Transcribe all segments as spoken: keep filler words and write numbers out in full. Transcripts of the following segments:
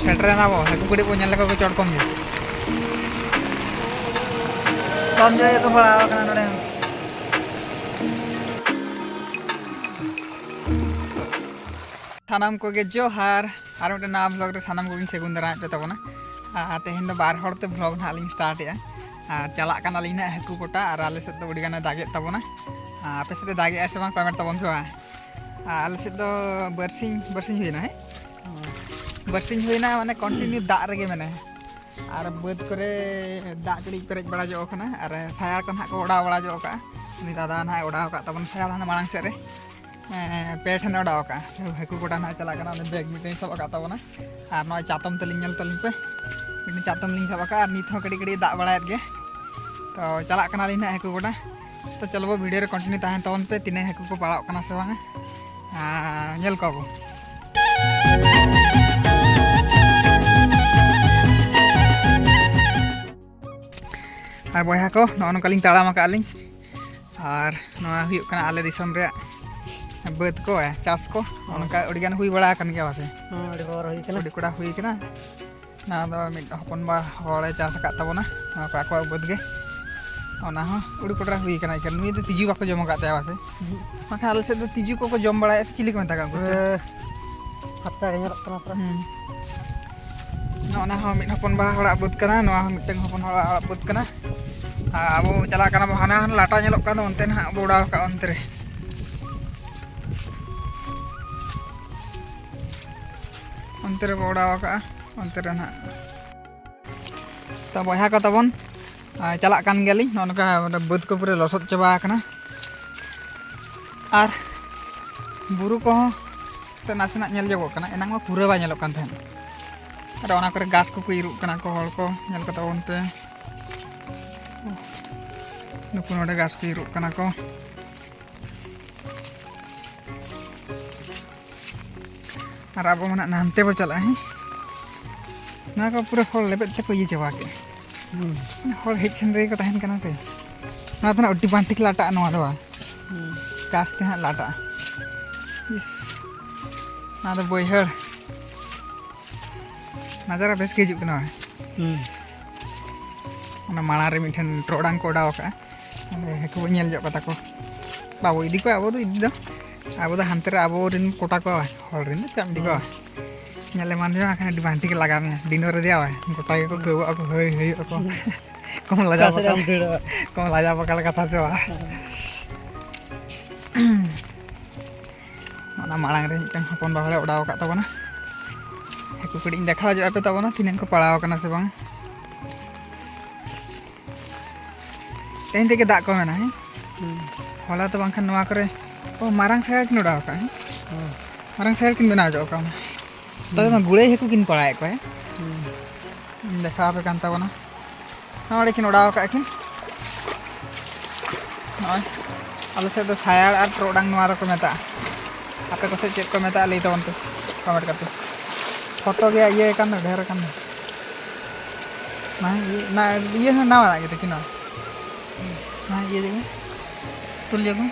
ᱥᱮᱴᱮᱨᱮᱱᱟ ᱵᱚ, ᱦᱟᱹᱠᱩ ᱠᱟᱹᱴᱤᱡ ᱵᱚ ᱧᱮᱞ ᱞᱮᱠᱚ ᱜᱮ ᱪᱚᱴ ᱠᱷᱚᱱ ᱜᱮ᱾ ᱠᱚᱢ ᱡᱳᱨ ᱜᱮᱠᱚ ᱵᱷᱟᱲᱟᱣ ᱟᱠᱟᱱᱟ ᱱᱚᱰᱮ ᱦᱚᱸ᱾ ᱥᱟᱱᱟᱢ ᱠᱚᱜᱮ ᱡᱚᱦᱟᱨ᱾ ᱟᱨ ᱢᱤᱫᱴᱮᱱ ᱱᱟᱣᱟ vlog ᱨᱮ ᱥᱟᱱᱟᱢ ᱠᱚᱜᱮᱧ ᱥᱟᱹᱜᱩᱱ ᱫᱟᱨᱟᱢᱮᱫ ᱯᱮ ᱛᱟᱵᱚᱱᱟ᱾ ᱟᱨ ᱛᱮᱦᱮᱧ ᱫᱚ ᱵᱟᱨ ᱦᱚᱲ ᱛᱮ vlog ᱱᱟᱦᱟᱜ ᱞᱤᱧ start ᱮᱜᱼᱟ᱾ ᱟᱨ ᱪᱟᱞᱟᱜ ᱠᱟᱱᱟᱞᱤᱧ ᱱᱟᱦᱟᱜ ᱦᱟᱹᱠᱩ ᱠᱚᱴᱟ᱾ ᱟᱨ ᱟᱞᱮ ᱥᱮᱫ ᱫᱚ ᱟᱹᱰᱤ ᱜᱟᱱᱮ ᱫᱟᱜᱮᱫ ᱛᱟᱵᱚᱱᱟ᱾ ᱟᱨ ᱟᱯᱮ ᱥᱮᱫ ᱮ ᱫᱟᱜᱮᱜᱼᱟ ᱥᱮ ᱵᱟᱝ, comment ᱛᱟᱵᱚᱱ ᱯᱮ ᱵᱟᱝ? ᱟᱨ ᱟᱞᱮ ᱥᱮᱫ ᱫᱚ ᱵᱟᱨᱥᱤᱧ, ᱵᱟᱨᱥᱤᱧ ᱦᱩᱭᱱᱟ, ᱦᱮᱸ? ᱵᱟᱨᱥᱤᱧ ᱦᱩᱭᱱᱟ, ᱢᱟᱱᱮ continue ᱫᱟᱜ ᱨᱮᱜᱮ ᱢᱮᱱᱟᱭᱟ᱾ ᱟᱨ ᱵᱟᱹᱫᱽ ᱠᱚᱨᱮ ᱫᱟᱜ ᱠᱟᱹᱴᱤᱡ ᱯᱮᱨᱮᱡ ᱵᱟᱲᱟ ᱧᱚᱜ ᱠᱟᱱᱟ᱾ ᱟᱨ ᱥᱟᱭᱟᱲ ᱠᱚ ᱱᱟᱦᱟᱜ ᱠᱚ ᱚᱰᱟᱣ ᱵᱟᱲᱟ ᱧᱚᱜ ᱠᱟᱜᱼᱟ᱾ ᱩᱱᱤ ᱫᱟᱫᱟ ᱱᱟᱦᱟᱜ ᱮ ᱚᱰᱟᱣ ᱟᱠᱟᱫ ᱛᱟᱵᱚᱱᱟ ᱥᱟᱭᱟᱲ ᱦᱟᱱᱟ ᱢᱟᱲᱟᱝ ᱥᱮᱫ ᱨᱮ᱾ ᱮᱸ, ᱯᱮ ᱴᱷᱮᱱᱮ ᱚᱰᱟᱣ ᱟᱠᱟᱫᱼᱟ᱾ ᱛᱚ, ᱦᱟᱹᱠᱩ ᱜᱚᱴᱟ ᱱᱟᱦᱟᱜ ᱪᱟᱞᱟᱜ ᱠᱟᱱᱟ᱾ ᱚᱸᱰᱮ bag ᱢᱤᱫᱴᱮᱱ ᱥᱟᱵ ᱟᱠᱟᱫ ᱛᱟᱵᱚᱱᱟ᱾ ᱟᱨ ᱱᱚᱜᱼᱚᱭ ᱪᱟᱛᱚᱢ ᱛᱟᱹᱞᱤᱧ, ᱧᱮᱞ ᱛᱟᱹᱞᱤᱧ ᱯᱮ, ᱢᱤᱫᱴᱮᱱ ᱪᱟᱛᱚᱢ ᱞᱤᱧ ᱥᱟᱵ ᱟᱠᱟᱫᱼᱟ᱾ ᱟᱨ ᱱᱤᱛ ᱦᱚᱸ ᱠᱟᱹᱴᱤᱡ ᱠᱟᱹᱴᱤᱡ ᱫᱟᱜ ᱵᱟᱲᱟᱭᱮᱫ ᱜᱮ᱾ ᱛᱚ, ᱪᱟᱞᱟᱜ ᱠᱟᱱᱟᱞᱤᱧ ᱱᱟᱦᱟᱜ ᱦᱟᱹᱠᱩ ᱜᱚᱴᱟ᱾ ᱛᱚ, ᱪᱚᱞᱚ ᱵᱚ, video ᱨᱮ continue ᱛᱟᱦᱮᱱ ᱛᱟᱵᱚᱱ ᱯᱮ, ᱛᱤᱱᱟᱹᱜ ᱦᱟᱹᱠᱩ ᱠᱚ ᱯᱟᱲᱟᱜ ᱠᱟᱱᱟ ᱥᱮ ᱵᱟᱝᱟ᱾ ᱟᱨ ᱧᱮᱞ ᱠᱚᱣᱟ ᱵᱚ᱾ ᱟᱨ ᱵᱚᱭᱦᱟ ᱠᱚ, ᱱᱚᱜᱼᱚ ᱱᱚᱝᱠᱟ ᱞᱤᱧ ᱛᱟᱲᱟᱢ ᱟᱠᱟᱫ ᱞᱤᱧ᱾ ᱟᱨ ᱱᱚᱣᱟ ᱦᱩᱭᱩᱜ ᱠᱟᱱᱟ ᱟᱞᱮ ᱫᱤᱥᱚᱢ ᱨᱮᱭᱟᱜ ᱵᱟᱹᱫᱽ ᱠᱚ, ᱪᱟᱥ ᱠᱚ᱾ ᱦᱚᱸ᱾ ᱚᱱᱠᱟ ᱟᱹᱰᱤᱜᱟᱱ ᱦᱩᱭ ᱵᱟᱲᱟ ᱟᱠᱟᱱ ᱜᱮᱭᱟ ᱯᱟᱥᱮ? ᱦᱚᱸ, ᱟᱹᱰᱤ ᱦᱚᱲ ᱦᱩᱭ ᱠᱟᱱᱟ᱾ ᱟᱹᱰᱤ ᱠᱚᱲᱟ ᱦᱩᱭ ᱠᱟᱱᱟ᱾ ᱱᱚᱣᱟ ᱫᱚ ᱢᱤᱫ ᱦᱚᱯᱚᱱ ᱵᱟ ᱦᱚᱲᱮ ᱪᱟᱥ ᱟᱠᱟᱫ ᱛᱟᱵᱚᱱᱟ, ᱱᱚᱣᱟ ᱠᱚ ᱟᱠᱚᱣᱟᱜ ᱵᱟᱹᱫᱽ ᱜᱮ᱾ ᱚᱱᱟ ᱦᱚᱸ ᱟᱹᱰᱤ ᱠᱚᱴᱨᱟ ᱦᱩᱭ ᱠᱟᱱᱟ᱾ ᱮᱠᱷᱟᱱ ᱱᱩᱭ ᱫᱚ ᱛᱤᱡᱩ ᱵᱟᱠᱚ ᱡᱚᱢ ᱟᱠᱟᱫ ᱛᱟᱭᱟ ᱯᱟᱥᱮ? ᱦᱩᱸ᱾ ᱵᱟᱠᱷᱟᱱ ᱟᱞᱮ ᱥᱮᱫ ᱫᱚ ᱛᱤᱡᱩ ᱠᱚᱠᱚ ᱡᱚᱢ ᱵᱟᱲᱟᱭᱟ ᱥᱮ ᱪᱤᱞᱤ ᱠᱚ ᱢᱮᱛᱟ ᱠᱚᱣᱟ ᱩᱱᱠᱩ ᱪᱚ? ᱯᱩᱨᱟᱹ ᱯᱷᱟᱨᱪᱟ ᱜᱮ ᱧᱮᱞᱚᱜ ᱠᱟᱱᱟ ᱯᱩᱨᱟᱹ᱾ ᱦᱩᱸ᱾ ᱱᱚᱜᱼᱚ ᱱᱟ ᱦᱚᱸ ᱢᱤᱫ ᱦᱚᱯᱚᱱ ᱵᱟ ᱦᱚᱲᱟᱜ ᱵᱟᱹᱫᱽ ᱠᱟᱱᱟ, ᱱᱚᱣᱟ ᱦᱚᱸ ᱢᱤᱫᱴᱟᱝ ᱦᱚᱯᱚᱱ ᱦᱚᱲᱟᱜ ᱚᱲᱟᱜ ᱵᱟᱹᱫᱽ ᱠᱟᱱᱟ᱾ ᱟᱨ ᱟᱵᱚ ᱪᱟᱞᱟᱜ ᱠᱟᱱᱟ ᱵᱚ ᱦᱟᱱᱟ ᱞᱟᱴᱟ ᱧᱮᱞᱚᱜ ᱠᱟᱱ ᱫᱚ, ᱚᱱᱛᱮ ᱱᱟᱦᱟᱜ ᱵᱚ ᱚᱰᱟᱣ ᱟᱠᱟᱫᱼᱟ, ᱚᱱᱛᱮ ᱨᱮ᱾ ᱚᱱᱛᱮ ᱨᱮᱵᱚ ᱚᱰᱟᱣ ᱟᱠᱟᱫᱼᱟ, ᱚᱱᱛᱮ ᱨᱮ ᱱᱟᱦᱟᱜ᱾ ᱛᱚ ᱵᱚᱭᱦᱟ ᱠᱚ ᱛᱟᱵᱚᱱ, ᱟᱨ ᱪᱟᱞᱟᱜ ᱠᱟᱱ ᱜᱮᱭᱟᱞᱤᱧ᱾ ᱱᱚᱜᱼᱚ ᱱᱚᱝᱠᱟ ᱵᱟᱹᱫᱽ ᱠᱚ ᱯᱩᱨᱟᱹ ᱞᱚᱥᱚᱫ ᱪᱟᱵᱟ ᱟᱠᱟᱱᱟ᱾ ᱟᱨ ᱵᱩᱨᱩ ᱠᱚᱦᱚᱸ ᱱᱟᱥᱮᱱᱟᱜ ᱧᱮᱞ ᱧᱚᱜᱚᱜ ᱠᱟᱱᱟ, ᱮᱱᱟᱝ ᱢᱟ ᱯᱩᱨᱟᱹ ᱵᱟᱭ ᱧᱮᱞᱚᱜ ᱠᱟᱱ ᱛᱟᱦᱮᱸᱫ᱾ ᱟᱨ ᱚᱱᱟ ᱠᱚᱨᱮ ᱜᱷᱟᱥ ᱠᱚᱠᱚ ᱤᱨᱚᱜ ᱠᱟᱱᱟ ᱠᱚ ᱦᱚᱲ ᱠᱚ, ᱧᱮᱞ ᱠᱟᱛᱟ ᱵᱚᱱ ᱯᱮ᱾ ᱱᱩᱠᱩ ᱱᱚᱰᱮ ᱜᱷᱟᱥ ᱠᱚ ᱤᱨᱚᱜ ᱠᱟᱱᱟ ᱠᱚ᱾ ᱟᱨ ᱟᱵᱚ ᱢᱟ ᱱᱟᱦᱟᱜ ᱱᱟᱱᱛᱮ ᱵᱚ ᱪᱟᱞᱟᱜᱼᱟ, ᱦᱮᱸ? ᱱᱚᱣᱟ ᱠᱚ ᱯᱩᱨᱟᱹ ᱦᱚᱲ ᱞᱮᱵᱮᱫ ᱛᱮᱠᱚ ᱤᱭᱟᱹ ᱪᱟᱵᱟ ᱠᱮᱫᱼᱟ᱾ ᱦᱩᱸ᱾ ᱦᱚᱲ ᱦᱮᱡ ᱥᱮᱱ ᱨᱮᱜᱮ ᱠᱚ ᱛᱟᱦᱮᱱ ᱠᱟᱱᱟ ᱥᱮ᱾ ᱱᱚᱣᱟ ᱫᱚ ᱱᱟᱦᱟᱜ automatic ᱞᱟᱴᱟᱜᱼᱟ ᱱᱚᱣᱟ ᱫᱚ ᱵᱟᱝ᱾ ᱦᱩᱸ᱾ ᱠᱟᱥ ᱛᱮ ᱦᱟᱸᱜ ᱞᱟᱴᱟᱜᱼᱟ᱾ ᱤᱥ, ᱱᱚᱣᱟ ᱫᱚ ᱵᱟᱹᱭᱦᱟᱹᱲ᱾ ᱱᱟᱡᱟᱨᱟ ᱵᱮᱥ ᱜᱮ ᱦᱤᱡᱩᱜ ᱠᱟᱱᱟ᱾ ᱦᱩᱸ᱾ ᱚᱱᱟ ᱢᱟᱲᱟᱝ ᱨᱮ ᱢᱤᱫᱴᱷᱮᱱ ᱴᱚᱨᱚᱰᱟᱝ ᱠᱚ ᱚᱰᱟᱣ ᱟᱠᱟᱫᱼᱟ, ᱚᱸᱰᱮ ᱦᱟᱹᱠᱩ ᱵᱚᱱ ᱧᱮᱞ ᱧᱚᱜ ᱠᱟᱛᱟ ᱠᱚ᱾ ᱵᱟᱵᱚ ᱤᱫᱤ ᱠᱚᱣᱟ, ᱟᱵᱚ ᱫᱚ ᱤᱫᱤ ᱫᱚ, ᱟᱵᱚ ᱫᱚ ᱦᱟᱱᱛᱮ ᱨᱮ ᱟᱵᱚ ᱨᱮᱱ ᱠᱚᱴᱟ ᱠᱚᱣᱟ, ᱦᱚᱲ ᱨᱮᱱ ᱫᱚ ᱪᱮᱫ ᱮᱢ ᱤᱫᱤ ᱠᱚᱣᱟ? ᱦᱩᱸ᱾ ᱧᱮᱞ ᱮᱢᱟᱱ ᱡᱚᱝ ᱟᱠᱷᱟᱱ ᱟᱹᱰᱤ ᱵᱟᱝ ᱴᱷᱤᱠ ᱞᱟᱜᱟᱣ ᱢᱮᱭᱟ, ᱰᱤᱱᱚᱨ ᱨᱮ ᱫᱮᱭᱟ ᱵᱟᱭ, ᱜᱚᱴᱟ ᱜᱮᱠᱚ ᱠᱟᱹᱣᱟᱜ ᱟᱠᱚ, ᱦᱟᱹᱭ ᱦᱟᱹᱭᱚᱜ ᱟᱠᱚ᱾ ᱠᱚᱢ ᱞᱟᱡᱟ ᱚᱠᱟ ᱥᱮᱫ ᱵᱟᱠᱟ, ᱮᱢ ᱫᱟᱹᱲᱟ? ᱠᱚᱢ ᱞᱟᱡᱟ ᱵᱟᱠᱟ ᱞᱮᱠᱟ ᱛᱷᱟ ᱥᱮ ᱵᱟᱝ? ᱦᱮᱸ᱾ ᱚᱱᱟ ᱢᱟᱲᱟᱝ ᱨᱮ ᱢᱤᱫᱴᱟᱝ ᱦᱚᱯᱚᱱ ᱵᱟ ᱦᱚᱲᱮ ᱚᱰᱟᱣ ᱟᱠᱟᱫ ᱛᱟᱵᱚᱱᱟ᱾ ᱦᱟᱹᱠᱩ ᱠᱟᱹᱴᱤᱡ ᱤᱧ ᱫᱮᱠᱷᱟᱣ ᱧᱚᱜ ᱟᱯᱮ ᱛᱟᱵᱚᱱᱟ, ᱛᱤᱱᱟᱹᱜ ᱠᱚ ᱯᱟᱲᱟᱣ ᱟᱠᱟᱱᱟ ᱥᱮ ᱵᱟᱝ᱾ ᱛᱮᱦᱮᱧ ᱛᱮᱜᱮ ᱫᱟᱜ ᱠᱚ ᱢᱮᱱᱟ, ᱦᱮᱸ? ᱦᱩᱸ᱾ ᱦᱚᱞᱟ ᱫᱚ ᱵᱟᱝᱠᱷᱟᱱ ᱱᱚᱣᱟ ᱠᱚᱨᱮ, ᱚ, ᱢᱟᱨᱟᱝ ᱥᱟᱭᱟᱲ ᱠᱤᱱ ᱚᱰᱟᱣ ᱟᱠᱟᱫᱼᱟ, ᱦᱮᱸ? ᱦᱩᱸ᱾ ᱢᱟᱨᱟᱝ ᱥᱟᱭᱟᱲ ᱠᱤᱱ ᱵᱮᱱᱟᱣ ᱧᱚᱜ ᱟᱠᱟᱫ ᱚᱱᱟ᱾ ᱛᱚᱵᱮ ᱦᱩᱸ᱾ ᱢᱟ ᱜᱩᱲᱟᱹᱭ ᱦᱟᱹᱠᱩ ᱠᱤᱱ ᱯᱟᱲᱟᱣᱮᱫ ᱠᱚᱣᱟ, ᱦᱮᱸ? ᱦᱩᱸ᱾ ᱤᱧ ᱫᱮᱠᱷᱟᱣ ᱟᱯᱮ ᱠᱟᱱ ᱛᱟᱵᱚᱱᱟ᱾ ᱱᱚᱜᱼᱚᱭ ᱠᱤᱱ ᱚᱰᱟᱣ ᱟᱠᱟᱫ ᱠᱤᱱ᱾ ᱱᱚᱜᱼᱚᱭ ᱟᱞᱮ ᱥᱮᱫ ᱫᱚ ᱥᱟᱭᱟᱲ ᱟᱨ ᱴᱚᱨᱚᱰᱟᱝ ᱱᱚᱣᱟ ᱫᱚᱠᱚ ᱢᱮᱛᱟᱜᱼᱟ᱾ ᱟᱯᱮ ᱠᱚ ᱥᱮᱫ ᱪᱮᱫ ᱠᱚ ᱢᱮᱛᱟᱜᱼᱟ, ᱞᱟᱹᱭ ᱛᱟᱵᱚᱱ ᱯᱮ ᱠᱚᱢᱮᱱᱴ ᱠᱟᱛᱮ᱾ ᱯᱷᱚᱛᱚ ᱜᱮ ᱤᱭᱟᱹ ᱟᱠᱟᱱ ᱫᱚ, ᱰᱷᱮᱨ ᱟᱠᱟᱱ ᱫᱚ᱾ ᱱᱟ ᱤᱭᱟᱹ, ᱱᱟ ᱤᱭᱟᱹ ᱦᱚᱸ ᱱᱟᱣᱟᱱᱟᱜ ᱜᱮ ᱛᱟᱹᱠᱤᱱ ᱱᱚᱣᱟ᱾ ᱱᱟ ᱤᱭᱟᱹ ᱡᱮᱢᱚᱱ ᱛᱩᱞ ᱡᱮᱢᱚᱱ᱾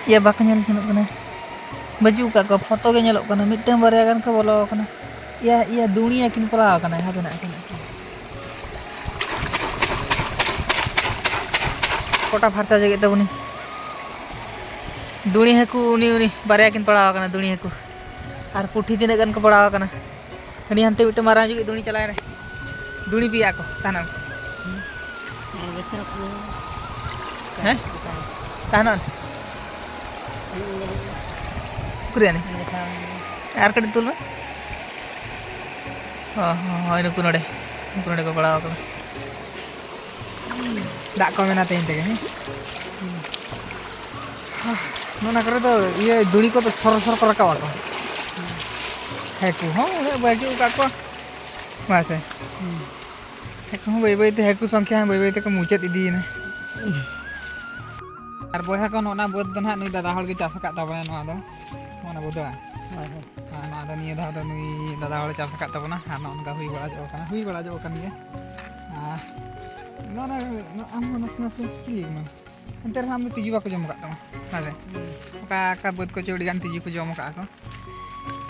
ᱤᱭᱟᱹ ᱵᱟᱠᱚ ᱧᱮᱞ ᱡᱚᱱᱚᱜ ᱠᱟᱱᱟ᱾ ᱵᱟᱹᱪᱩᱜ ᱟᱠᱟᱫ ᱠᱚᱣᱟ, ᱯᱷᱚᱛᱚ ᱜᱮ ᱧᱮᱞᱚᱜ ᱠᱟᱱᱟ, ᱢᱤᱫᱴᱟᱝ ᱵᱟᱨᱭᱟ ᱜᱟᱱ ᱠᱚ ᱵᱚᱞᱚ ᱟᱠᱟᱱᱟ᱾ ᱤᱭᱟᱹ, ᱤᱭᱟᱹ, ᱫᱩᱬᱤ ᱟᱹᱠᱤᱱ ᱯᱟᱲᱟᱣ ᱟᱠᱟᱱᱟ, ᱦᱟᱯᱮ ᱱᱟᱜ ᱠᱤᱱ᱾ ᱠᱚᱴᱟ ᱯᱷᱟᱨᱪᱟ ᱡᱮᱜᱮᱫ ᱛᱟᱵᱚᱱᱤᱧ᱾ ᱫᱩᱬᱤ ᱦᱟᱹᱠᱩ, ᱩᱱᱤ, ᱩᱱᱤ, ᱵᱟᱨᱭᱟ ᱠᱤᱱ ᱯᱟᱲᱟᱣ ᱟᱠᱟᱱᱟ, ᱫᱩᱬᱤ ᱦᱟᱹᱠᱩ᱾ ᱟᱨ ᱯᱩᱴᱷᱤ ᱛᱤᱱᱟᱹᱜ ᱜᱟᱱ ᱠᱚ ᱯᱟᱲᱟᱣ ᱟᱠᱟᱱᱟ᱾ ᱦᱟᱹᱱᱤ ᱦᱟᱱᱛᱮ ᱢᱤᱫᱴᱟᱝ ᱢᱟᱨᱟᱝ ᱧᱚᱜ ᱫᱩᱬᱤ ᱪᱟᱞᱟᱣ ᱮᱱᱟᱭ᱾ ᱫᱩᱬᱤ ᱯᱮᱭᱟ ᱠᱚ, ᱛᱟᱦᱮᱱᱟ᱾ ᱦᱮᱸ? ᱛᱟᱦᱮᱱᱟ᱾ ᱩᱠᱩᱨ ᱭᱟ ᱱᱤ? ᱟᱨ ᱠᱟᱹᱴᱤᱡ ᱛᱩᱞ ᱢᱮ᱾ ᱦᱚᱸ, ᱦᱚᱸ, ᱦᱳᱭ, ᱱᱩᱠᱩ ᱱᱚᱰᱮ, ᱱᱩᱠᱩ ᱱᱚᱰᱮ ᱠᱚ ᱯᱟᱲᱟᱣ ᱟᱠᱟᱱᱟ᱾ ᱫᱟᱜ ᱠᱚ ᱢᱮᱱᱟᱜ ᱛᱮ ᱤᱧ ᱛᱮᱜᱮ, ᱦᱮᱸ? ᱱᱚᱣᱟ ᱠᱚᱨᱮ ᱫᱚ ᱤᱭᱟᱹ ᱫᱩᱬᱤ ᱠᱚᱫᱚ ᱥᱚᱨ ᱥᱚᱨ ᱠᱚ ᱨᱟᱠᱟᱵ ᱟᱠᱚ᱾ ᱦᱟᱹᱠᱩ ᱦᱚᱸ ᱩᱱᱟᱹᱜ ᱵᱟᱹᱪᱩᱜ ᱟᱠᱟᱫ ᱠᱚᱣᱟ, ᱵᱟᱝ ᱥᱮ? ᱦᱟᱹᱠᱩ ᱦᱚᱸ ᱵᱟᱹᱭ ᱵᱟᱹᱭ ᱛᱮ, ᱦᱟᱹᱠᱩ ᱥᱚᱝᱠᱷᱟ ᱦᱚᱸ ᱵᱟᱹᱭ ᱵᱟᱹᱭ ᱛᱮᱠᱚ ᱢᱩᱪᱟᱹᱫ ᱤᱫᱤᱭᱮᱱᱟ᱾ ᱟᱨ ᱵᱚᱭᱦᱟ ᱠᱚ, ᱱᱚᱜᱼᱚ ᱱᱟ ᱵᱟᱹᱫᱽ ᱫᱚ ᱱᱟᱦᱟᱜ ᱱᱩᱭ ᱫᱟᱫᱟ ᱦᱚᱲ ᱜᱮ ᱪᱟᱥ ᱟᱠᱟᱫ ᱛᱟᱵᱚᱱᱟ ᱱᱚᱣᱟ ᱫᱚ᱾ ᱱᱚᱣᱟ ᱵᱟᱹᱫᱽ ᱫᱚ ᱵᱟᱝ? ᱦᱳᱭ, ᱦᱳᱭ᱾ ᱟᱨ ᱱᱚᱣᱟ ᱫᱚ ᱱᱤᱭᱟᱹ ᱫᱷᱟᱣ ᱫᱚ ᱱᱩᱭ ᱫᱟᱫᱟ ᱦᱚᱲᱮ ᱪᱟᱥ ᱟᱠᱟᱫ ᱛᱟᱵᱚᱱᱟ᱾ ᱟᱨ ᱱᱚᱜᱼᱚ ᱱᱚᱝᱠᱟ ᱦᱩᱭ ᱵᱟᱲᱟ ᱧᱚᱜ ᱟᱠᱟᱱᱟ, ᱦᱩᱭ ᱵᱟᱲᱟ ᱧᱚᱜ ᱟᱠᱟᱱ ᱜᱮᱭᱟ᱾ ᱟᱨ ᱱᱚᱜᱼᱚ ᱱᱟ, ᱟᱢ ᱦᱚᱸ ᱱᱟᱥᱮ ᱱᱟᱥᱮ ᱪᱤᱞᱤ ᱠᱟᱱᱟ? ᱮᱱᱛᱮ ᱨᱮᱦᱚᱸ ᱟᱢ ᱫᱚ ᱛᱤᱡᱩ ᱵᱟᱠᱚ ᱡᱚᱢ ᱟᱠᱟᱫ ᱛᱟᱢᱟ, ᱦᱮᱸ ᱥᱮ? ᱦᱩᱸ᱾ ᱚᱠᱟ, ᱚᱠᱟ ᱵᱟᱹᱫᱽ ᱠᱚᱪᱚ ᱟᱹᱰᱤ ᱜᱟᱱ ᱛᱤᱡᱩ ᱠᱚ ᱡᱚᱢ ᱟᱠᱟᱫᱼᱟ ᱠᱚ᱾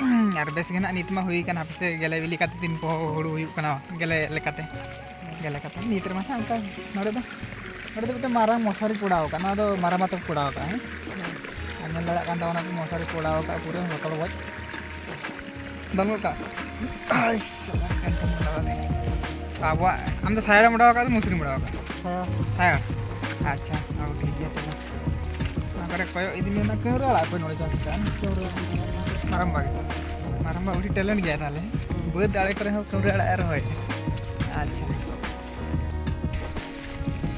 ᱟᱨ ᱵᱮᱥ ᱜᱮ ᱱᱟᱜ ᱱᱤᱛ ᱢᱟ ᱦᱩᱭ ᱠᱟᱱᱟ, ᱦᱟᱯᱮᱥᱮ ᱜᱮᱞᱮ ᱵᱤᱞᱤ ᱠᱟᱛᱮ ᱛᱤᱱ ᱯᱚᱦᱚ ᱦᱩᱲᱩ ᱦᱩᱭᱩᱜ ᱠᱟᱱᱟ, ᱜᱮᱞᱮ ᱞᱮᱠᱟᱛᱮ, ᱜᱮᱞᱮ ᱠᱟᱛᱮ᱾ ᱱᱤᱛ ᱨᱮᱢᱟ ᱱᱟᱜ ᱚᱱᱠᱟ ᱱᱚᱰᱮ ᱫᱚ, ᱱᱚᱰᱮ ᱫᱚ ᱢᱤᱫᱴᱮᱱ ᱢᱟᱨᱟᱝ ᱢᱚᱥᱟᱨᱤ ᱠᱚ ᱚᱰᱟᱣ ᱟᱠᱟᱫ, ᱱᱚᱣᱟ ᱫᱚ ᱢᱟᱨᱟᱝᱵᱟ ᱛᱟᱠᱚ ᱠᱚ ᱚᱰᱟᱣ ᱟᱠᱟᱫᱼᱟ, ᱦᱮᱸ᱾ ᱟᱨ ᱧᱮᱞ ᱫᱟᱲᱮᱭᱟᱜ ᱠᱟᱱ ᱛᱟᱵᱚᱱᱟ ᱯᱮ, ᱢᱚᱥᱟᱨᱤ ᱠᱚ ᱚᱰᱟᱣ ᱟᱠᱟᱫ ᱯᱩᱨᱟᱹ ᱵᱚᱛᱚᱨ ᱜᱚᱡ᱾ ᱫᱚᱱ ᱜᱚᱫ ᱠᱟᱜ᱾ ᱟᱭ ᱥᱟᱞᱟ, ᱠᱟᱱ ᱥᱟᱞᱟ ᱞᱟᱜᱟᱣ ᱞᱮ᱾ ᱟᱵᱚᱣᱟᱜ, ᱟᱢ ᱫᱚ ᱥᱟᱭᱟᱲᱮᱢ ᱚᱰᱟᱣ ᱟᱠᱟᱫ ᱥᱮ ᱢᱚᱥᱟᱨᱤᱢ ᱚᱰᱟᱣ ᱟᱠᱟᱫ? ᱦᱮᱸ᱾ ᱥᱟᱭᱟᱲ? ᱟᱪᱪᱷᱟ, ᱦᱚᱸ, ᱴᱷᱤᱠ ᱜᱮᱭᱟ, ᱪᱚᱞᱚ᱾ ᱚᱱᱟ ᱠᱚᱨᱮ ᱠᱚᱭᱚᱜ ᱤᱫᱤ ᱢᱮ, ᱚᱱᱟ ᱠᱟᱹᱣᱨᱟᱹ ᱟᱲᱟᱜ ᱠᱚ ᱱᱚᱰᱮ ᱪᱟᱥ ᱟᱠᱟᱫᱼᱟ᱾ ᱠᱟᱹᱣᱨᱟᱹ ᱟᱲᱟᱜ᱾ ᱢᱟᱨᱟᱝᱵᱟ ᱜᱮ᱾ ᱢᱟᱨᱟᱝᱵᱟ ᱟᱹᱰᱤ talent ᱜᱮᱭᱟ ᱛᱟᱦᱞᱮ᱾ ᱦᱩᱸ᱾ ᱵᱟᱹᱫᱽ ᱟᱲᱮ ᱠᱚᱨᱮ ᱦᱚᱸ ᱠᱟᱹᱣᱨᱟᱹ ᱟᱲᱟᱜ ᱮ ᱨᱚᱦᱚᱭ᱾ ᱟᱪᱪᱷᱟ᱾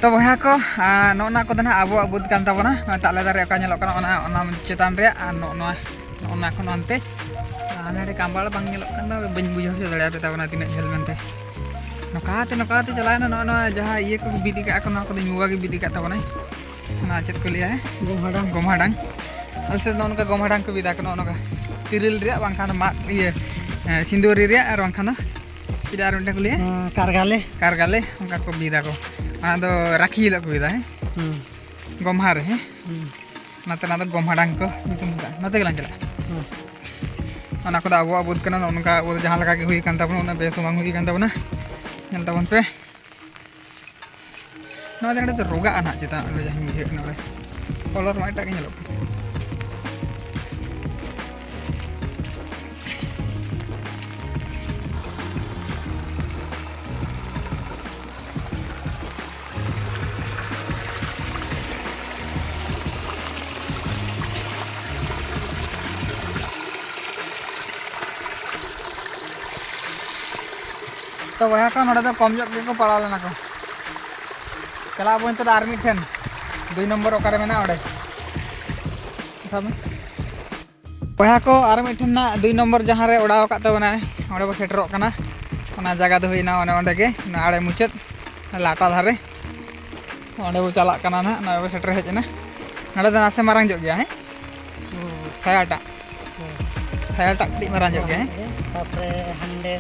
ᱛᱚ ᱵᱚᱭᱦᱟ ᱠᱚ, ᱟᱨ ᱱᱚᱜᱼᱚ ᱱᱟ ᱠᱚᱫᱚ ᱱᱟᱦᱟᱜ ᱟᱵᱚᱣᱟᱜ ᱵᱟᱹᱫᱽ ᱠᱟᱱ ᱛᱟᱵᱚᱱᱟ᱾ ᱱᱚᱜᱼᱚᱭ ᱛᱟᱞᱮ ᱫᱟᱨᱮ ᱚᱠᱟ ᱧᱮᱞᱚᱜ ᱠᱟᱱᱟ, ᱚᱱᱟ, ᱚᱱᱟ ᱪᱮᱛᱟᱱ ᱨᱮᱭᱟᱜ, ᱟᱨ ᱱᱚᱜᱼᱚ ᱱᱚᱣᱟ, ᱱᱚᱜᱼᱚ ᱱᱟ ᱠᱷᱚᱱ ᱦᱟᱱᱛᱮ, ᱟᱨ ᱱᱟᱰᱮ ᱠᱟᱢᱵᱟᱲ ᱵᱟᱝ ᱧᱮᱞᱚᱜ ᱠᱟᱱ ᱫᱚ, ᱵᱟᱹᱧ ᱵᱩᱡᱷᱟᱹᱣ ᱦᱚᱪᱚ ᱫᱟᱲᱮᱭᱟᱯᱮ ᱛᱟᱵᱚᱱᱟ ᱛᱤᱱᱟᱹᱜ ᱡᱷᱟᱹᱞ ᱢᱮᱱᱛᱮ᱾ ᱱᱚᱝᱠᱟᱛᱮ, ᱱᱚᱝᱠᱟᱛᱮ ᱪᱟᱞᱟᱣᱮᱱᱟ ᱱᱚᱜᱼᱚ ᱱᱚᱣᱟ ᱡᱟᱦᱟᱸ ᱤᱭᱟᱹ ᱠᱚ ᱵᱤᱫ ᱟᱠᱟᱫ ᱠᱚ, ᱱᱚᱣᱟ ᱠᱚᱫᱚ ᱧᱩᱣᱟ ᱜᱮ ᱵᱤᱫ ᱟᱠᱟᱫ ᱛᱟᱵᱚᱱᱟᱭ᱾ ᱚᱱᱟ ᱪᱮᱫ ᱠᱚ ᱞᱟᱹᱭᱟ? ᱜᱚᱢᱦᱟ ᱰᱟᱝ᱾ ᱜᱚᱢᱦᱟ ᱰᱟᱝ᱾ ᱟᱞᱮ ᱥᱮᱫ ᱫᱚ ᱱᱚᱝᱠᱟ ᱜᱚᱢᱦᱟ ᱰᱟᱝ ᱠᱚ ᱵᱤᱫᱟ ᱠᱚ, ᱱᱚᱜᱼᱚ ᱱᱚᱝᱠᱟ ᱛᱤᱨᱤᱞ ᱨᱮᱭᱟᱜ, ᱵᱟᱝᱠᱷᱟᱱ ᱢᱟᱫ ᱤᱭᱟᱹ, ᱮ, ᱥᱤᱸᱫᱩᱨᱤ ᱨᱮᱭᱟᱜ, ᱟᱨ ᱵᱟᱝᱠᱷᱟᱱ ᱫᱚ ᱪᱮᱫ ᱟᱨ ᱢᱤᱫᱴᱟᱝ ᱠᱚ ᱞᱟᱹᱭᱟ? ᱦᱮᱸ, ᱠᱟᱨᱜᱟᱞᱮ᱾ ᱠᱟᱨᱜᱟᱞᱮ, ᱚᱱᱠᱟ ᱠᱚ ᱵᱤᱫᱟ ᱠᱚ᱾ ᱚᱱᱟ ᱫᱚ ᱨᱟᱠᱷᱤ ᱦᱤᱞᱳᱜ ᱠᱚ ᱵᱤᱫᱟ, ᱦᱮᱸ? ᱦᱩᱸ᱾ ᱜᱚᱢᱦᱟ ᱨᱮ, ᱦᱮᱸ? ᱦᱩᱸ᱾ ᱚᱱᱟᱛᱮ ᱚᱱᱟ ᱫᱚ ᱜᱚᱢᱦᱟ ᱰᱟᱝ ᱠᱚ ᱧᱩᱛᱩᱢ ᱠᱟᱜᱼᱟ᱾ ᱱᱚᱛᱮ ᱜᱮᱞᱟᱝ ᱪᱟᱞᱟᱜᱼᱟ᱾ ᱦᱩᱸ᱾ ᱚᱱᱟ ᱠᱚᱫᱚ ᱟᱵᱚᱣᱟᱜ ᱵᱟᱹᱫᱽ ᱠᱟᱱᱟ, ᱱᱚᱜᱼᱚ ᱱᱚᱝᱠᱟ ᱟᱵᱚ ᱫᱚ ᱡᱟᱦᱟᱸ ᱞᱮᱠᱟ ᱜᱮ ᱦᱩᱭ ᱟᱠᱟᱱ ᱛᱟᱵᱚᱱᱟ, ᱩᱱᱟᱹᱜ ᱵᱮᱥ ᱦᱚᱸ ᱵᱟᱝ ᱦᱩᱭ ᱟᱠᱟᱱ ᱛᱟᱵᱚᱱᱟ᱾ ᱧᱮᱞ ᱛᱟᱵᱚᱱ ᱯᱮ᱾ ᱱᱚᱣᱟ ᱫᱚ ᱱᱚᱰᱮ ᱫᱚ ᱨᱚᱜᱟᱜᱼᱟ ᱱᱟᱦᱟᱜ, ᱪᱮᱛᱟᱱ ᱨᱮ ᱡᱟᱦᱟᱸ ᱵᱩᱡᱷᱟᱹᱜ ᱠᱟᱱᱟ, ᱱᱚᱰᱮ colour ᱢᱟ ᱮᱴᱟᱜ ᱜᱮ ᱧᱮᱞᱚᱜ ᱠᱟᱱᱟ᱾ ᱛᱚ ᱵᱚᱭᱦᱟ ᱠᱚ, ᱱᱚᱰᱮ ᱫᱚ ᱠᱚᱢ ᱧᱚᱜ ᱜᱮᱠᱚ ᱯᱟᱲᱟᱣ ᱞᱮᱱᱟ ᱠᱚ᱾ ᱪᱟᱞᱟᱜ ᱟᱵᱚ ᱱᱤᱛᱚᱜ ᱫᱚ ᱟᱨ ᱢᱤᱫ ᱴᱷᱮᱱ, ᱫᱩᱭ ᱱᱚᱢᱵᱚᱨ ᱚᱠᱟᱨᱮ ᱢᱮᱱᱟᱜᱼᱟ ᱚᱸᱰᱮ᱾ ᱥᱟᱵ ᱢᱮ᱾ ᱵᱚᱭᱦᱟ ᱠᱚ, ᱟᱨ ᱢᱤᱫ ᱴᱷᱮᱱ ᱱᱟᱜ ᱫᱩᱭ ᱱᱚᱢᱵᱚᱨ ᱡᱟᱦᱟᱸ ᱨᱮ ᱚᱰᱟᱣ ᱟᱠᱟᱫ ᱛᱟᱵᱚᱱᱟᱭ, ᱚᱸᱰᱮ ᱵᱚ ᱥᱮᱴᱮᱨᱚᱜ ᱠᱟᱱᱟ᱾ ᱚᱱᱟ ᱡᱟᱭᱜᱟ ᱫᱚ ᱦᱩᱭᱱᱟ ᱚᱱᱮ ᱚᱸᱰᱮ ᱜᱮ, ᱚᱱᱟ ᱟᱲᱮ ᱢᱩᱪᱟᱹᱫ, ᱞᱟᱴᱟ ᱫᱷᱟᱨᱮ᱾ ᱚᱸᱰᱮ ᱵᱚ ᱪᱟᱞᱟᱜ ᱠᱟᱱᱟ ᱱᱟᱦᱟᱜ, ᱱᱚᱜᱼᱚᱭ ᱵᱚ ᱥᱮᱴᱮᱨ ᱦᱮᱡ ᱮᱱᱟ᱾ ᱱᱚᱰᱮ ᱫᱚ ᱱᱟᱥᱮ ᱢᱟᱨᱟᱝ ᱧᱚᱜ ᱜᱮᱭᱟ, ᱦᱮᱸ? ᱦᱩᱸ᱾ ᱥᱟᱭᱟᱴᱟᱜ᱾ ᱦᱩᱸ᱾ ᱥᱟᱭᱟᱴᱟᱜ ᱠᱟᱹᱴᱤᱡ ᱢᱟᱨᱟᱝ ᱧᱚᱜ ᱜᱮᱭᱟ, ᱦᱮᱸ? ᱛᱟᱨᱯᱚᱨᱮ ᱦᱟᱸᱰᱮ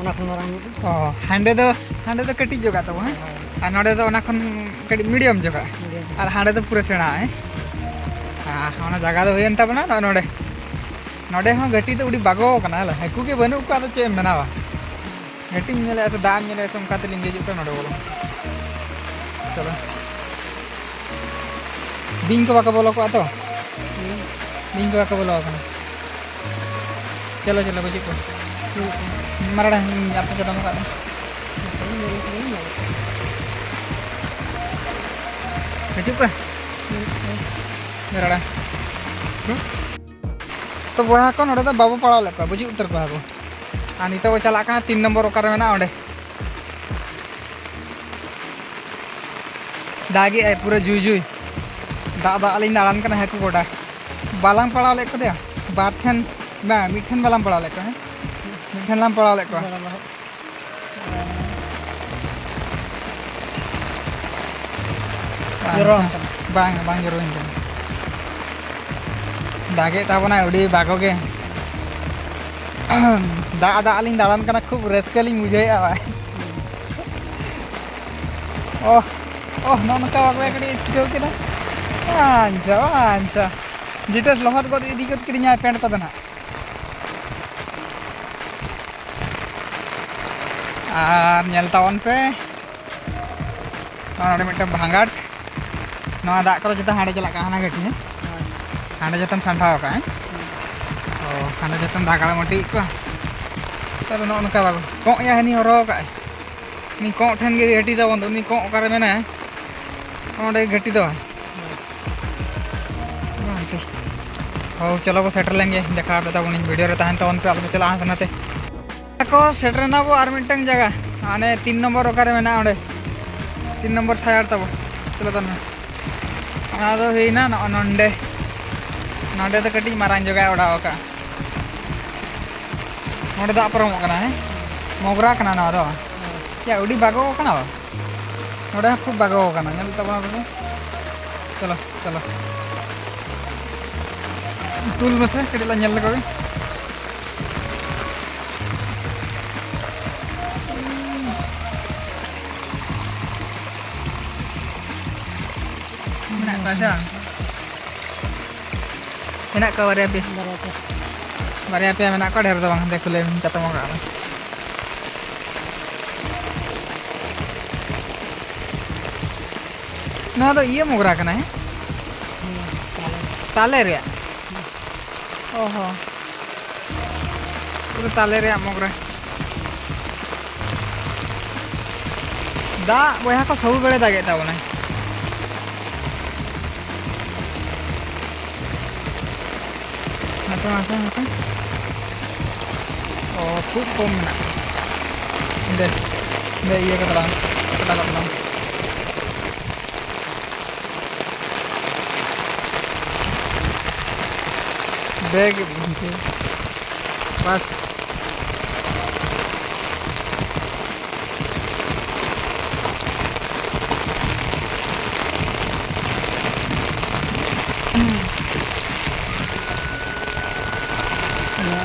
ᱚᱱᱟ ᱠᱷᱚᱱ ᱢᱟᱨᱟᱝ ᱧᱚᱜ᱾ ᱚ, ᱦᱟᱸᱰᱮ ᱫᱚ, ᱦᱟᱸᱰᱮ ᱫᱚ ᱠᱟᱹᱴᱤᱡ ᱡᱚᱜᱟᱜ ᱛᱟᱵᱚ, ᱦᱮᱸ? ᱦᱳᱭ᱾ ᱟᱨ ᱱᱚᱰᱮ ᱫᱚ ᱚᱱᱟ ᱠᱷᱚᱱ ᱠᱟᱹᱴᱤᱡ medium ᱡᱚᱜᱟᱜ᱾ Medium᱾ ᱟᱨ ᱦᱟᱸᱰᱮ ᱫᱚ ᱯᱩᱨᱟᱹ ᱥᱮᱬᱟ, ᱦᱮᱸ? ᱟᱨ ᱚᱱᱟ ᱡᱟᱭᱜᱟ ᱫᱚ ᱦᱩᱭᱮᱱ ᱛᱟᱵᱚᱱᱟ ᱱᱚᱜᱼᱚᱭ ᱱᱚᱰᱮ᱾ ᱱᱚᱰᱮ ᱦᱚᱸ ᱜᱷᱟᱹᱴᱤ ᱫᱚ ᱟᱹᱰᱤ ᱵᱟᱜᱚ ᱠᱟᱱᱟ, ᱦᱮᱸ, ᱦᱟᱹᱠᱩ ᱜᱮ ᱵᱟᱹᱱᱩᱜ ᱠᱚᱣᱟ, ᱟᱫᱚ ᱪᱮᱫ ᱮᱢ ᱵᱮᱱᱟᱣᱟ? ᱜᱷᱟᱹᱴᱤᱢ ᱧᱮᱞᱮᱫᱼᱟ ᱥᱮ ᱫᱟᱜ ᱮᱢ ᱧᱮᱞᱮᱫᱼᱟ ᱥᱮ, ᱚᱱᱠᱟ ᱛᱮᱞᱤᱧ ᱦᱤᱡᱩᱜ ᱠᱟᱱᱟ ᱱᱚᱰᱮ ᱵᱚᱞᱚ᱾ ᱪᱚᱞᱚ, ᱵᱤᱧ ᱠᱚ ᱵᱟᱠᱚ ᱵᱚᱞᱚ ᱠᱚᱜᱼᱟ ᱛᱚ? ᱵᱤᱧ ᱠᱚ ᱵᱟᱠᱚ ᱵᱚᱞᱚ ᱟᱠᱟᱱᱟ᱾ ᱪᱚᱞᱚ, ᱪᱚᱞᱚ, ᱵᱟᱹᱪᱩᱜ ᱠᱚᱣᱟ᱾ ᱢᱟᱨᱟᱲᱟ, ᱤᱧ ᱟᱯᱮ ᱪᱚᱴᱟ ᱢᱟ ᱠᱟᱜ ᱢᱮ᱾ ᱵᱟᱹᱪᱩᱜ ᱠᱚᱣᱟ? ᱢᱟᱨᱟᱲᱟ᱾ ᱛᱚ ᱵᱚᱭᱦᱟ ᱠᱚ, ᱱᱚᱰᱮ ᱫᱚ ᱵᱟᱵᱚ ᱯᱟᱲᱟᱣ ᱞᱮᱫ ᱠᱚᱣᱟ, ᱵᱟᱹᱪᱩᱜ ᱩᱛᱟᱹᱨ ᱠᱚᱣᱟ ᱠᱚ᱾ ᱟᱨ ᱱᱤᱛᱚᱜ ᱵᱚ ᱪᱟᱞᱟᱜ ᱠᱟᱱᱟ ᱛᱤᱱ ᱱᱚᱢᱵᱚᱨ, ᱚᱠᱟᱨᱮ ᱢᱮᱱᱟᱜᱼᱟ ᱚᱸᱰᱮ᱾ ᱫᱟᱜᱮᱜᱼᱟᱭ ᱯᱩᱨᱟᱹ ᱡᱩᱭ ᱡᱩᱭ᱾ ᱫᱟᱜ ᱫᱟᱜ ᱞᱤᱧ ᱫᱟᱬᱟᱱ ᱠᱟᱱᱟ ᱦᱟᱹᱠᱩ ᱜᱚᱰᱟ᱾ ᱵᱟᱞᱟᱝ ᱯᱟᱲᱟᱣ ᱞᱮᱫ ᱠᱚᱫᱮᱭᱟ, ᱵᱟᱨ ᱴᱷᱮᱱ, ᱵᱟᱝ, ᱢᱤᱫ ᱴᱷᱮᱱ ᱵᱟᱞᱟᱝ ᱯᱟᱲᱟᱣ ᱞᱮᱫ ᱠᱚᱣᱟ, ᱦᱮᱸ? ᱢᱤᱫ ᱴᱷᱮᱱ ᱞᱟᱝ ᱯᱟᱲᱟᱣ ᱞᱮᱫ ᱠᱚᱣᱟ᱾ ᱡᱚᱨᱚ ᱟᱪᱪᱷᱟ᱾ ᱟᱠᱟᱱᱟ᱾ ᱵᱟᱝ, ᱵᱟᱝ ᱡᱚᱨᱚᱭᱮᱱ ᱠᱟᱱᱟ᱾ ᱫᱟᱜᱮᱫ ᱛᱟᱵᱚᱱᱟᱭ ᱟᱹᱰᱤ ᱵᱟᱜᱚ ᱜᱮ᱾ ᱫᱟᱜ ᱫᱟᱜ ᱞᱤᱧ ᱫᱟᱬᱟᱱ ᱠᱟᱱᱟ, ᱠᱷᱩᱵ ᱨᱟᱹᱥᱠᱟᱹ ᱞᱤᱧ ᱵᱩᱡᱷᱟᱹᱣᱮᱫᱼᱟ ᱵᱷᱟᱭ᱾ ᱚᱦ, ᱚᱦ, ᱱᱚᱜᱼᱚ ᱱᱚᱝᱠᱟ ᱵᱟᱜᱚ ᱠᱟᱹᱴᱤᱡ ᱴᱷᱤᱠᱟᱹᱣ ᱠᱮᱫᱟ᱾ ᱟᱪᱪᱷᱟ, ᱟᱪᱪᱷᱟ᱾ ᱡᱮᱴᱟ ᱞᱚᱦᱚᱫ ᱜᱚᱫ ᱤᱫᱤ ᱜᱚᱫ ᱠᱤᱫᱤᱧᱟ ᱯᱮᱱᱴ ᱠᱚᱫᱚ ᱱᱟᱦᱟᱜ᱾ ᱟᱨ ᱧᱮᱞ ᱛᱟᱵᱚᱱ ᱯᱮ, ᱱᱚᱣᱟ ᱱᱚᱰᱮ ᱢᱤᱫᱴᱟᱝ ᱵᱷᱟᱸᱜᱟᱴ᱾ ᱱᱚᱣᱟ ᱫᱟᱜ ᱠᱚᱫᱚ ᱡᱚᱛᱚ ᱦᱟᱸᱰᱮ ᱪᱟᱞᱟᱜ ᱠᱟᱱᱟ, ᱦᱟᱱᱟ ᱜᱷᱟᱹᱴᱤ, ᱦᱮᱸ? ᱦᱟᱸᱰᱮ ᱡᱚᱛᱚᱢ ᱥᱟᱢᱴᱷᱟᱣ ᱟᱠᱟᱫᱼᱟ, ᱦᱮᱸ? ᱚ, ᱦᱟᱸᱰᱮ ᱡᱚᱛᱚᱢ ᱫᱟᱜ ᱟᱲᱟᱜ ᱢᱟᱹᱴᱤᱭᱮᱫ ᱠᱚᱣᱟ᱾ ᱛᱟᱦᱞᱮ ᱱᱚᱜᱼᱚ ᱱᱚᱝᱠᱟ ᱵᱟᱵᱚ ᱠᱚᱸᱜ ᱮᱭᱟ, ᱦᱟᱹᱱᱤ ᱦᱚᱨᱦᱚ ᱟᱠᱟᱫᱼᱟᱭ᱾ ᱩᱱᱤ ᱠᱚᱸᱜ ᱴᱷᱮᱱ ᱜᱮ ᱜᱷᱟᱹᱴᱤ ᱛᱟᱵᱚᱱ ᱫᱚ, ᱩᱱᱤ ᱠᱚᱸᱜ ᱚᱠᱟᱨᱮ ᱢᱮᱱᱟᱭᱟ? ᱚᱸᱰᱮ ᱜᱷᱟᱹᱴᱤ ᱫᱚ᱾ ᱦᱳᱭ, ᱪᱚᱞᱚ ᱵᱚ ᱥᱮᱴᱮᱨ ᱞᱮᱱ ᱜᱮ, ᱫᱮᱠᱷᱟᱣ ᱟᱯᱮ ᱛᱟᱵᱚᱱᱤᱧ, ᱵᱷᱤᱰᱤᱭᱳ ᱨᱮ ᱛᱟᱦᱮᱱ ᱛᱟᱵᱚᱱ ᱯᱮ, ᱟᱞᱚ ᱯᱮ ᱪᱟᱞᱟᱜᱼᱟ ᱦᱟᱱᱛᱮ ᱱᱟᱛᱮ᱾ ᱟᱠᱚ ᱥᱮᱴᱮᱨ ᱮᱱᱟ ᱵᱚ ᱟᱨ ᱢᱤᱫᱴᱟᱝ ᱡᱟᱭᱜᱟ, ᱦᱟᱱᱮ ᱛᱤᱱ ᱱᱚᱢᱵᱚᱨ ᱚᱠᱟᱨᱮ ᱢᱮᱱᱟᱜᱼᱟ ᱚᱸᱰᱮ, ᱛᱤᱱ ᱱᱚᱢᱵᱚᱨ ᱥᱟᱭᱟᱲ ᱛᱟᱵᱚ᱾ ᱪᱚᱞᱚ ᱛᱟᱦᱚᱞᱮ ᱢᱟ᱾ ᱚᱱᱟ ᱫᱚ ᱦᱩᱭᱱᱟ ᱱᱚᱜᱼᱚ ᱱᱚᱸᱰᱮ, ᱱᱚᱸᱰᱮ ᱫᱚ ᱠᱟᱹᱴᱤᱡ ᱢᱟᱨᱟᱝ ᱡᱟᱭᱜᱟᱭ ᱚᱰᱟᱣ ᱟᱠᱟᱫᱼᱟ᱾ ᱱᱚᱸᱰᱮ ᱫᱟᱜ ᱯᱟᱨᱚᱢᱚᱜ ᱠᱟᱱᱟ, ᱦᱮᱸ? ᱢᱚᱜᱽᱨᱟ ᱠᱟᱱᱟ ᱱᱚᱣᱟ ᱫᱚ᱾ ᱪᱮᱫ ᱟᱹᱰᱤ ᱵᱟᱜᱚ ᱠᱟᱱᱟ ᱵᱟᱝ? ᱱᱚᱸᱰᱮ ᱦᱚᱸ ᱠᱷᱩᱵ ᱵᱟᱜᱚ ᱠᱟᱱᱟ, ᱧᱮᱞ ᱛᱟᱵᱚᱱᱟ ᱯᱮ᱾ ᱪᱚᱞᱚ, ᱪᱚᱞᱚ᱾ ᱛᱩᱞ ᱢᱮᱥᱮ, ᱠᱟᱹᱴᱤᱡ ᱞᱟᱝ ᱧᱮᱞ ᱞᱮᱠᱚ ᱜᱮ᱾ ᱢᱮᱱᱟᱜ ᱠᱚᱣᱟ ᱥᱮ ᱵᱟᱝ? ᱢᱮᱱᱟᱜ ᱠᱚᱣᱟ ᱵᱟᱨᱭᱟ ᱯᱮᱭᱟ᱾ ᱵᱟᱨᱭᱟ ᱯᱮᱭᱟ᱾ ᱵᱟᱨᱭᱟ ᱯᱮᱭᱟ ᱢᱮᱱᱟᱜ ᱠᱚᱣᱟ, ᱰᱷᱮᱨ ᱫᱚ ᱵᱟᱝ᱾ ᱦᱟᱸᱰᱮ ᱠᱷᱩᱞᱟᱹᱭ ᱢᱮ, ᱪᱟᱛᱚᱢ ᱟᱠᱟᱫ ᱢᱮ᱾ ᱱᱚᱣᱟ ᱫᱚ ᱤᱭᱟᱹ ᱢᱚᱜᱽᱨᱟ ᱠᱟᱱᱟ, ᱦᱮᱸ? ᱛᱟᱞᱮ ᱨᱮᱭᱟᱜ? ᱚ ᱦᱚᱸ᱾ ᱯᱩᱨᱟᱹ ᱛᱟᱞᱮ ᱨᱮᱭᱟᱜ ᱢᱚᱜᱽᱨᱟ᱾ ᱫᱟᱜ ᱵᱚᱭᱦᱟ ᱠᱚ ᱥᱚᱵ ᱵᱮᱲᱮ ᱫᱟᱜᱮᱫ ᱛᱟᱵᱚᱱᱟᱭ᱾ ᱢᱟᱥᱮ, ᱢᱟᱥᱮ, ᱢᱟᱥᱮ᱾ ᱚ, ᱠᱷᱩᱵ ᱠᱚᱢ ᱢᱮᱱᱟᱜᱼᱟ᱾ ᱚᱸᱰᱮ, ᱚᱸᱰᱮ ᱤᱭᱟᱹ ᱠᱟᱛᱟ ᱞᱟᱝ, ᱠᱟᱴᱟ ᱠᱟᱛᱟ ᱞᱟᱝ᱾ ᱵᱮᱜᱽ ᱵᱟᱥ᱾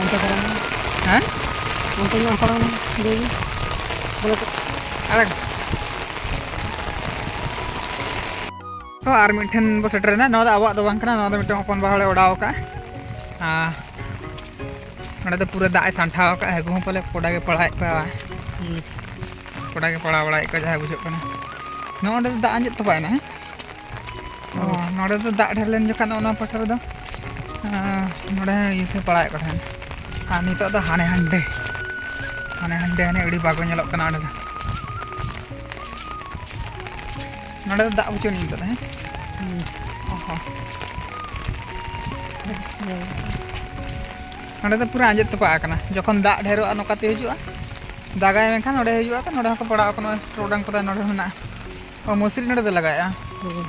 ᱚᱱᱛᱮ ᱯᱟᱨᱚᱢ ᱢᱮ᱾ ᱦᱮᱸ? ᱚᱱᱛᱮ ᱧᱚᱜ ᱯᱟᱨᱚᱢ ᱢᱮ, ᱞᱟᱹᱭ ᱢᱮ᱾ ᱵᱚᱞᱮ ᱛᱚ᱾ ᱟᱲᱟᱜ᱾ ᱛᱚ, ᱟᱨ ᱢᱤᱫ ᱴᱷᱮᱱ ᱵᱚ ᱥᱮᱴᱮᱨᱮᱱᱟ᱾ ᱱᱚᱣᱟ ᱫᱚ ᱟᱵᱚᱣᱟᱜ ᱫᱚ ᱵᱟᱝ ᱠᱟᱱᱟ, ᱱᱚᱣᱟ ᱫᱚ ᱢᱤᱫᱴᱮᱱ ᱦᱚᱯᱚᱱ ᱵᱟ ᱦᱚᱲᱮ ᱚᱰᱟᱣ ᱟᱠᱟᱫᱼᱟ᱾ ᱟᱨ ᱱᱚᱸᱰᱮ ᱫᱚ ᱯᱩᱨᱟᱹ ᱫᱟᱜ ᱮ ᱥᱟᱢᱴᱷᱟᱣ ᱟᱠᱟᱫᱼᱟ᱾ ᱦᱟᱹᱠᱩ ᱦᱚᱸ ᱯᱟᱞᱮ ᱠᱚᱰᱟ ᱜᱮ ᱯᱟᱲᱟᱣᱮᱫ ᱠᱚᱣᱟ᱾ ᱦᱩᱸ᱾ ᱠᱚᱰᱟ ᱜᱮ ᱯᱟᱲᱟᱣ ᱵᱟᱲᱟᱭᱮᱫ ᱠᱚᱣᱟ, ᱡᱟᱦᱟᱸ ᱵᱩᱡᱷᱟᱹᱜ ᱠᱟᱱᱟ᱾ ᱱᱚᱜᱼᱚ ᱱᱚᱸᱰᱮ ᱫᱚ ᱫᱟᱜ ᱟᱸᱡᱮᱫ ᱛᱚᱯᱟᱭᱮᱱᱟ, ᱦᱮᱸ? ᱚ, ᱦᱳᱭ᱾ ᱱᱚᱸᱰᱮ ᱫᱚ ᱫᱟᱜ ᱰᱷᱮᱨ ᱞᱮᱱ ᱡᱚᱠᱷᱟᱱ ᱚᱱᱟ ᱯᱟᱴᱟ ᱨᱮᱫᱚ, ᱟᱸ, ᱱᱚᱸᱰᱮ ᱦᱚᱸ ᱤᱭᱟᱹ ᱠᱚ ᱯᱟᱲᱟᱣᱮᱫ ᱠᱚ ᱛᱟᱦᱮᱸᱫ᱾ ᱟᱨ ᱱᱤᱛᱚᱜ ᱫᱚ ᱦᱟᱱᱮ ᱦᱟᱸᱰᱮ, ᱦᱟᱱᱮ ᱦᱟᱸᱰᱮ, ᱦᱟᱱᱮ ᱟᱹᱰᱤ ᱵᱟᱜᱚ ᱧᱮᱞᱚᱜ ᱠᱟᱱᱟ ᱚᱸᱰᱮ ᱫᱚ᱾ ᱱᱚᱸᱰᱮ ᱫᱚ ᱫᱟᱜ ᱵᱟᱹᱪᱩᱜ ᱟᱹᱱᱤᱡ ᱱᱤᱛᱚᱜ ᱫᱚ, ᱦᱮᱸ? ᱦᱩᱸ᱾ ᱚ ᱦᱚᱸ᱾ ᱱᱚᱸᱰᱮ ᱫᱚ ᱯᱩᱨᱟᱹ ᱟᱸᱡᱮᱫ ᱛᱚᱯᱟᱜ ᱟᱠᱟᱱᱟ᱾ ᱡᱚᱠᱷᱚᱱ ᱫᱟᱜ ᱰᱷᱮᱨᱚᱜᱼᱟ, ᱱᱚᱝᱠᱟᱛᱮ ᱦᱤᱡᱩᱜᱼᱟ, ᱫᱟᱜᱟᱭ, ᱢᱮᱱᱠᱷᱟᱱ ᱱᱚᱸᱰᱮ ᱦᱤᱡᱩᱜᱼᱟ, ᱱᱚᱸᱰᱮ ᱦᱚᱸᱠᱚ ᱯᱟᱲᱟᱣ ᱟᱠᱟᱱᱟ, ᱴᱚᱨᱚᱰᱟᱝ ᱠᱚᱫᱚ ᱱᱚᱸᱰᱮ ᱢᱮᱱᱟᱜᱼᱟ᱾ ᱚ, ᱢᱚᱥᱨᱤ ᱱᱚᱸᱰᱮ ᱫᱚ ᱞᱟᱜᱟᱭᱟ᱾ ᱦᱩᱸ᱾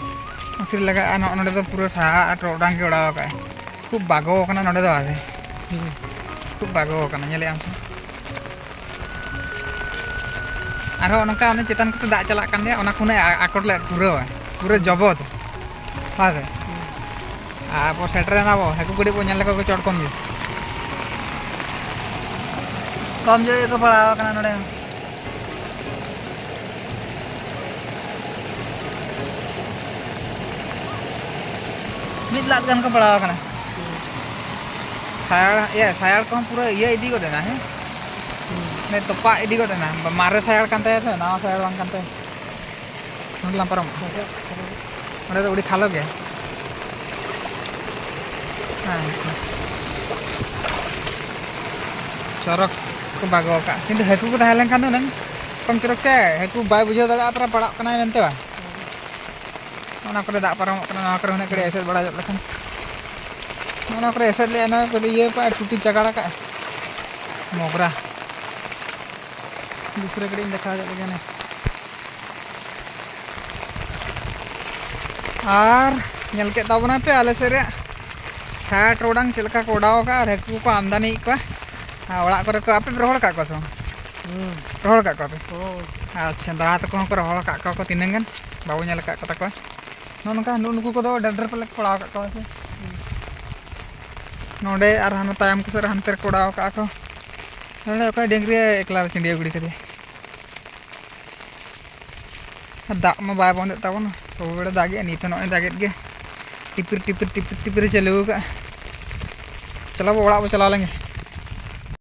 ᱢᱚᱥᱨᱤ ᱞᱟᱜᱟᱜᱼᱟ, ᱱᱚᱜᱼᱚ ᱱᱚᱸᱰᱮ ᱫᱚ ᱯᱩᱨᱟᱹ ᱥᱟᱦᱟ ᱟᱨ ᱴᱚᱨᱚᱰᱟᱝ ᱜᱮ ᱚᱰᱟᱣ ᱟᱠᱟᱫᱼᱟᱭ᱾ ᱠᱷᱩᱵ ᱵᱟᱜᱚ ᱟᱠᱟᱱᱟ ᱱᱚᱸᱰᱮ ᱫᱚ ᱟᱨ᱾ ᱦᱩᱸ᱾ ᱠᱷᱩᱵ ᱵᱟᱜᱚ ᱟᱠᱟᱱᱟ, ᱧᱮᱞᱮᱫ ᱟᱢ ᱥᱮ? ᱟᱨᱦᱚᱸ ᱱᱚᱝᱠᱟ ᱚᱱᱮ ᱪᱮᱛᱟᱱ ᱠᱚᱛᱮ ᱫᱟᱜ ᱪᱟᱞᱟᱜ ᱠᱟᱱ ᱜᱮᱭᱟ, ᱚᱱᱟ ᱠᱷᱚᱱᱮ ᱟ-, ᱟᱠᱚᱴ ᱞᱮᱫ ᱯᱩᱨᱟᱹᱣᱟ, ᱯᱩᱨᱟᱹ ᱡᱚᱵᱚᱫ᱾ ᱦᱮᱸ ᱥᱮ? ᱟᱨ ᱵᱚ ᱥᱮᱴᱮᱨᱮᱱᱟ ᱵᱚ, ᱦᱟᱹᱠᱩ ᱠᱟᱹᱴᱤᱡ ᱵᱚ ᱧᱮᱞ ᱞᱮᱠᱚ ᱜᱮ ᱪᱚᱴ ᱠᱷᱚᱱ ᱜᱮ᱾ ᱠᱚᱢ ᱡᱳᱨ ᱜᱮᱠᱚ ᱯᱟᱲᱟᱣ ᱟᱠᱟᱱᱟ ᱱᱚᱰᱮ ᱦᱚᱸ᱾ ᱢᱤᱫ ᱞᱟᱫ ᱜᱟᱱ ᱠᱚ ᱯᱟᱲᱟᱣ ᱟᱠᱟᱱᱟ᱾ ᱥᱟᱭᱟᱲ, ᱤᱭᱟᱹ, ᱥᱟᱭᱟᱲ ᱠᱚᱦᱚᱸ ᱯᱩᱨᱟᱹ ᱤᱭᱟᱹ ᱤᱫᱤ ᱜᱚᱫ ᱮᱱᱟ, ᱦᱮᱸ? ᱢᱟᱱᱮ ᱛᱚᱯᱟᱜ ᱤᱫᱤ ᱜᱚᱫ ᱮᱱᱟ᱾ ᱢᱟᱨᱮ ᱥᱟᱭᱟᱲ ᱠᱟᱱ ᱛᱟᱭᱟ ᱥᱮ, ᱱᱟᱣᱟ ᱥᱟᱭᱟᱲ ᱵᱟᱝ ᱠᱟᱱ ᱛᱟᱭᱟ᱾ ᱱᱚᱸᱰᱮ ᱞᱟᱝ ᱯᱟᱨᱚᱢᱚᱜᱼᱟ᱾ ᱚᱸᱰᱮ ᱫᱚ ᱟᱹᱰᱤ ᱠᱷᱟᱞᱚ ᱜᱮᱭᱟ᱾ ᱟᱪᱪᱷᱟ᱾ ᱪᱚᱨᱚᱠ ᱠᱚ ᱵᱟᱜᱟᱣ ᱟᱠᱟᱫ, ᱠᱤᱱᱛᱩ ᱦᱟᱹᱠᱩ ᱠᱚ ᱛᱟᱦᱮᱸ ᱞᱮᱱᱠᱷᱟᱱ ᱫᱚ ᱦᱩᱱᱟᱹᱝ ᱠᱚᱢ ᱪᱚᱨᱚᱠ ᱥᱮ, ᱦᱟᱹᱠᱩ ᱵᱟᱭ ᱵᱩᱡᱷᱟᱹᱣ ᱫᱟᱲᱮᱭᱟᱜᱼᱟ ᱯᱟᱲᱟᱜ ᱠᱟᱱᱟᱭ ᱢᱮᱱᱛᱮ ᱵᱟᱝ᱾ ᱚᱱᱟ ᱠᱚᱨᱮ ᱫᱟᱜ ᱯᱟᱨᱚᱢᱚᱜ ᱠᱟᱱᱟ, ᱱᱚᱣᱟ ᱠᱚᱨᱮ ᱦᱩᱱᱟᱹᱝ ᱠᱟᱹᱴᱤᱡ ᱮᱥᱮᱫ ᱵᱟᱲᱟ ᱧᱚᱜ ᱞᱮᱠᱷᱟᱱ, ᱱᱚᱜᱼᱚ ᱱᱚᱣᱟ ᱠᱚᱨᱮ ᱮᱥᱮᱫ ᱞᱮᱜᱼᱟ, ᱱᱚᱣᱟ ᱠᱚᱨᱮ ᱤᱭᱟᱹ ᱠᱟᱜᱼᱟ, ᱴᱩᱴᱤ ᱪᱟᱜᱟᱲ ᱠᱟᱜᱼᱟ, ᱢᱚᱜᱽᱨᱟ᱾ ᱫᱩᱥᱨᱟᱹ ᱠᱟᱹᱴᱤᱡ ᱤᱧ ᱫᱮᱠᱷᱟᱣ ᱧᱚᱜ ᱞᱮᱜᱮ ᱱᱮ᱾ ᱟᱨ ᱧᱮᱞ ᱠᱮᱫ ᱛᱟᱵᱚᱱᱟ ᱯᱮ ᱟᱞᱮ ᱥᱮᱫ ᱨᱮᱭᱟᱜ ᱥᱟᱭᱟᱲ ᱴᱚᱨᱚᱰᱟᱝ ᱪᱮᱫ ᱞᱮᱠᱟ ᱠᱚ ᱚᱰᱟᱣ ᱟᱠᱟᱫᱼᱟ ᱟᱨ ᱦᱟᱹᱠᱩ ᱠᱚᱠᱚ ᱟᱢᱫᱟᱱᱤᱭᱮᱫ ᱠᱚᱣᱟ᱾ ᱟᱨ ᱚᱲᱟᱜ ᱠᱚᱨᱮ ᱠᱚ, ᱟᱯᱮ ᱯᱮ ᱨᱚᱦᱚᱲ ᱟᱠᱟᱫ ᱠᱚᱣᱟ ᱥᱮ ᱵᱟᱝ? ᱦᱩᱸ᱾ ᱨᱚᱦᱚᱲ ᱟᱠᱟᱫ ᱠᱚᱣᱟ ᱯᱮ? ᱦᱳᱭ᱾ ᱟᱪᱪᱷᱟ, ᱫᱟᱫᱟ ᱛᱟᱠᱚ ᱦᱚᱸᱠᱚ ᱨᱚᱦᱚᱲ ᱟᱠᱟᱫ ᱠᱚᱣᱟ ᱠᱚ ᱛᱤᱱᱟᱹᱝ ᱜᱟᱱ, ᱵᱟᱵᱚ ᱧᱮᱞ ᱟᱠᱟᱫ ᱠᱚ ᱛᱟᱠᱚᱣᱟ᱾ ᱱᱚᱜᱼᱚ ᱱᱚᱝᱠᱟ ᱱᱩᱜᱼᱩ ᱱᱩᱠᱩ ᱠᱚᱫᱚ ᱰᱷᱮᱨ ᱰᱷᱮᱨ ᱯᱟᱞᱮ ᱠᱚ ᱠᱚᱲᱟᱣ ᱟᱠᱟᱫ ᱠᱚᱣᱟ ᱥᱮ᱾ ᱱᱚᱸᱰᱮ ᱟᱨ ᱦᱟᱱᱟ ᱛᱟᱭᱚᱢ ᱠᱚ ᱥᱮᱫ ᱨᱮ ᱦᱟᱱᱛᱮ ᱨᱮ ᱠᱚᱲᱟᱣ ᱟᱠᱟᱫ ᱠᱚ᱾ ᱱᱚᱸᱰᱮ ᱚᱠᱚᱭ ᱰᱟᱹᱝᱨᱤ ᱮᱠᱞᱟ ᱨᱮ ᱪᱤᱸᱰᱤᱭᱟᱹ ᱜᱤᱰᱤ ᱠᱟᱫᱮᱭᱟ᱾ ᱟᱨ ᱫᱟᱜ ᱢᱟ ᱵᱟᱭ ᱵᱚᱱᱫᱮᱫ ᱛᱟᱵᱚᱱᱟ, ᱥᱚᱵ ᱵᱮᱲᱟ ᱫᱟᱜᱮᱜᱼᱟ, ᱱᱤᱛ ᱦᱚᱸ ᱱᱚᱜᱼᱚᱭ ᱫᱟᱜᱮᱫ ᱜᱮ, ᱴᱤᱯᱤᱨ ᱴᱤᱯᱤᱨ ᱴᱤᱯᱤᱨ ᱴᱤᱯᱤᱨ ᱮ ᱪᱟᱹᱞᱩ ᱟᱠᱟᱫᱼᱟ᱾ ᱪᱚᱞᱚ ᱵᱚ ᱚᱲᱟᱜ ᱵᱚ ᱪᱟᱞᱟᱣ ᱞᱮᱱ ᱜᱮ᱾